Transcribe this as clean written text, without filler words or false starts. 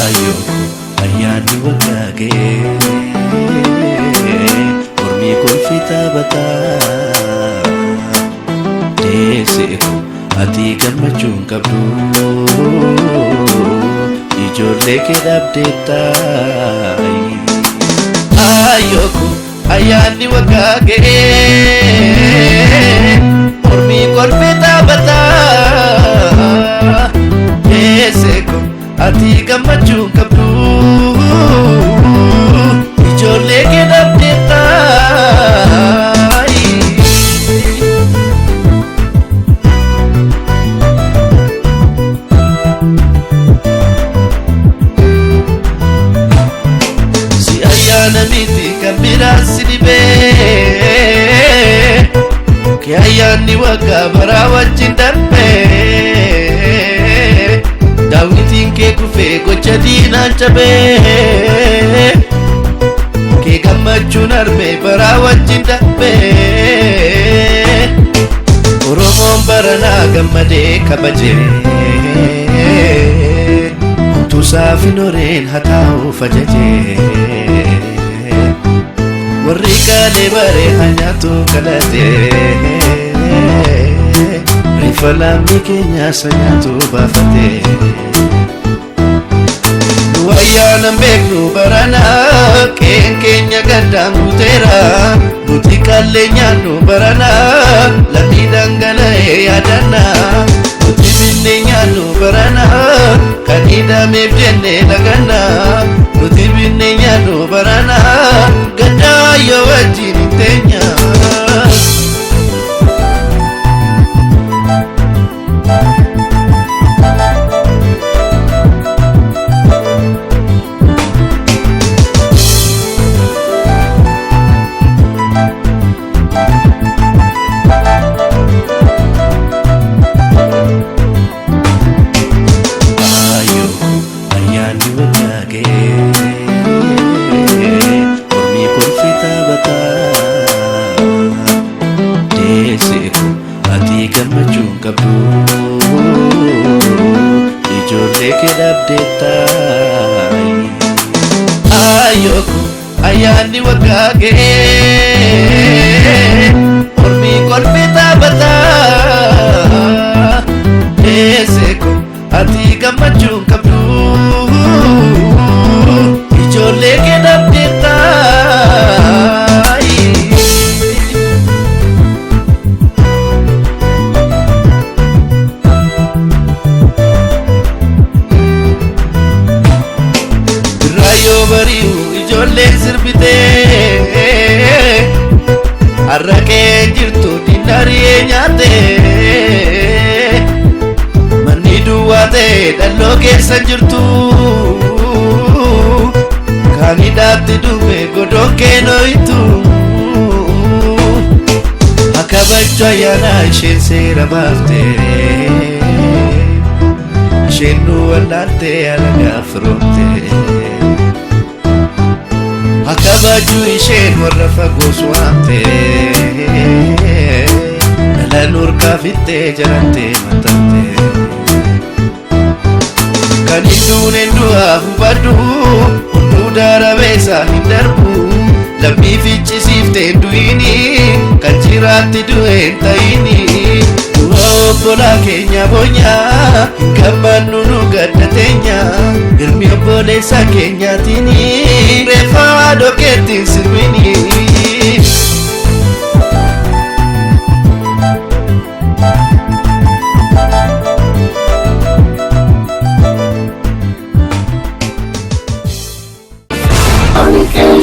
Ayyoo ayyaanni waggaa ga'ee mormii kolfi taphataa deessee ati gammachuu hin qabdu ijoollee kee dhabdeetta. Ayyoo ayyaanni waggaa ga'ee mormii kolfi taphataa deessee ati gammachuu hin qabdu ijoollee kee dhabdeetta. Si ayyaana miti kan biraan si dhibee kee ayyaanni waggaa baraa wajjin darbee daawwitiin kee kufee gocha diinaan cabee kee gammachuun arme baraa wajjin darbee Oromoon baranaa gammadee kabajee homtuusaaf hin horeen haa taa'uuf ajajee warri qaalee baree haa nyaatu qalatee reeffa lammii keenyaa isa nyaatu baafatee. Nu ayyaana hin beeknu barana qeen keenya gaddaan guuteera nuti qallee nyaannu barana lammii dhangala'ee yaadanna nuti binnee nyaannu barana kan hidhameef jennee laganna nuti binnee nyaannu barana gaddaa yoo wajjin hin teenya. Ayyoo ayyaanni waggaa ga'ee mormii kolfi taphataa deessee ati gammachuu hin qabdu ijoollee kee dhabdeetta. Ayyoo ayyaanni waggaa ga'ee mormii kolfi taphataa deessee ati gammachuu hin qabdu ijoollee kee dhabdeetta. Birraa bari'u ijoolleen sirbitee harraqee jirtu dinariyee nyaatee manni duwwaa ta'e dhalloo keessa jirtu kan hidhaatti dhume godoon kee nooyitu akka kabajju ayyaana isheen seera baaftee isheen nu wallaaltee alagaa firoomtee akka baajuu isheen warra fagoos waamtee dhala nurkaa fittee jalattee maxxantee kan hin duune du'aa hubadhu hunduu darabeessa hin darbu lammii ficcisiiftee du'ini kan jiraatti du'e hin ta'ini du'a obbolaa keenya boonyaa hin gammannu nu gadda teenya ilmi obboleessa keenyaatini reeffa haadhoo keettiin sirbini.